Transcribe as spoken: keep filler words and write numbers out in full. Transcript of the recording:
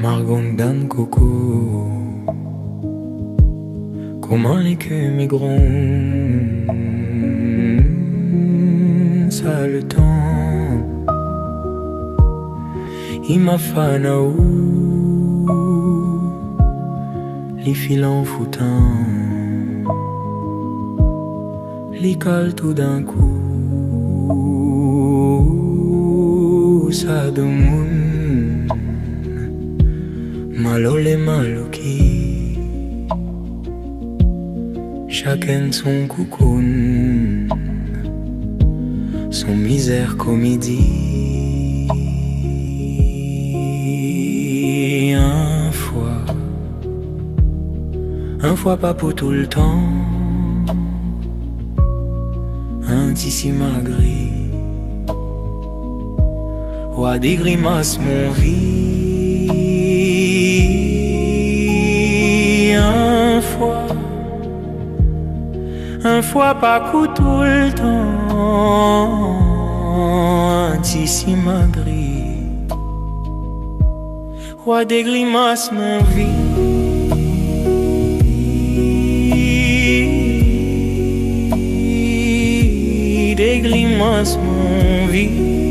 Margondan koko, koman lé kèr mi gronn, sa lo tan i ma fana ou, li fil an foutan, li kal toudinkou, sa domoun, malo lé maloké, shakinn son koukoun, son mizèr komédi. In foi, in foi pa pou toultan, in ti simagré, roi dé grimas mon vi. In foi, in foi pa pou toultan, in ti simagré, roi dé grimas mon vi, dé grimas mon vi.